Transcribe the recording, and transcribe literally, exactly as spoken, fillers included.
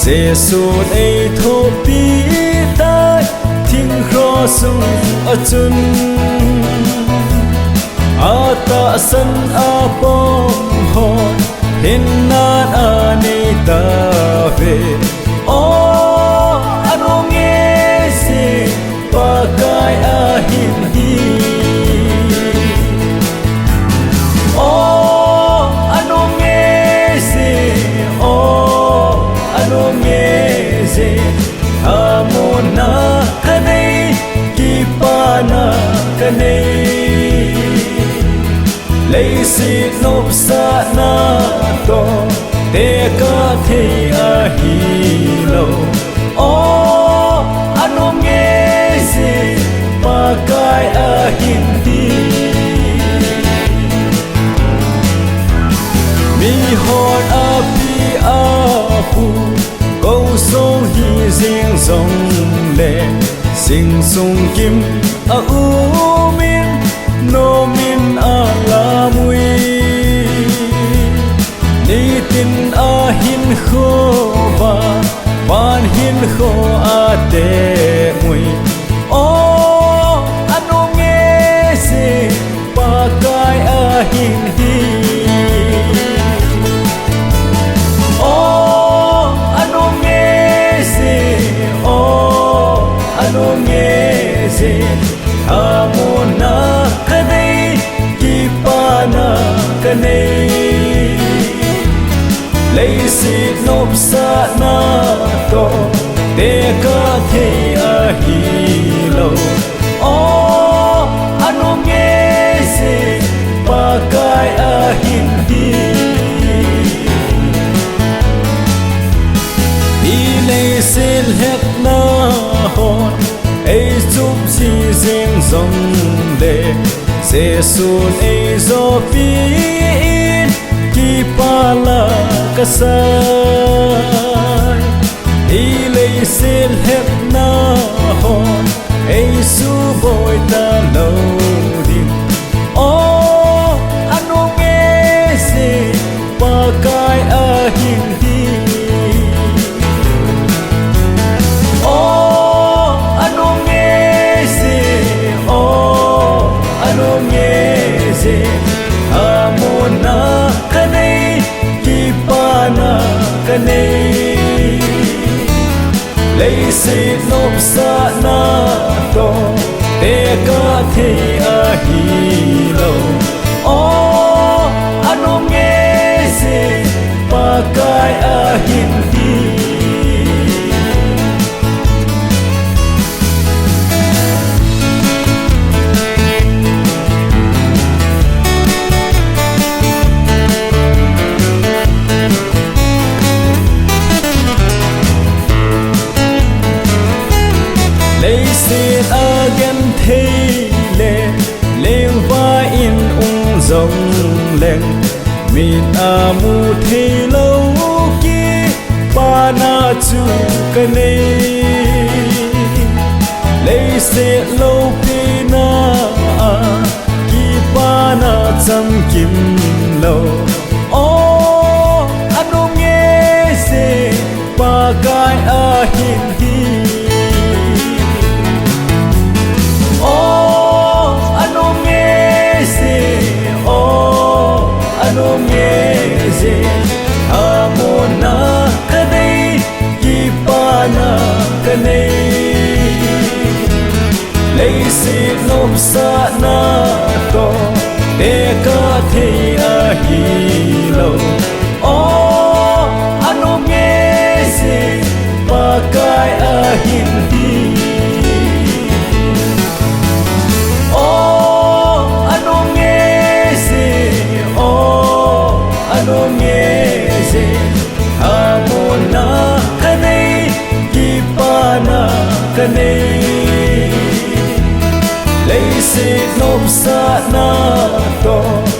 Jesun eithopi tai thing cross sunga chun, atahsan a pang hon hinna anei tauve. O, anung e, Pakai ahin hi. O, anung e, o, anung e, amun na kanei, kipana kanei. Leiset nopsahna toh tekah thei ahilou. O, anung e, Pakai ahin hi. Mihon api apu kou song hi jing jongle, sing sung kim a um in, nom in alam ui. Nitin ahin kho uva, van hinkho atem ui. O, anung e, Pakai ahin hi. O, anung e, o, anung e, amun na kanei, kipana kanei. Leiset nopsahna toh tekah thei ahilou. O, anung e, Pakai ahin hi. Hi leiset lhepna hon eichup ji jing jongle, Jesun eijopi in, kipa la kasai. Hi leiset lhepna hon eisuboi talou ding. O, anung e, Pakai ahin hi. O, anung e, o, anung e, amun na kanei, kipana kanei. Leiset nopsahna toh tekah thei ahilou. O, anung e, Pakai ahin hi. Leiset a genthei le lengvai in um jongleng, mit a mu theilou kipana chu kanei. Leiset loupina a kipana chamkim lou. O, anung e, Pakai ahin hi. O, anung e, o, anung e, amun na kanei, kipana kanei. Leiset nopsahna toh tekah thei ahilou. O, anung e, Pakai ahin hi. O, anung e, o, anung e, amun na kanei, kipana kanei. Leiset nopsahna toh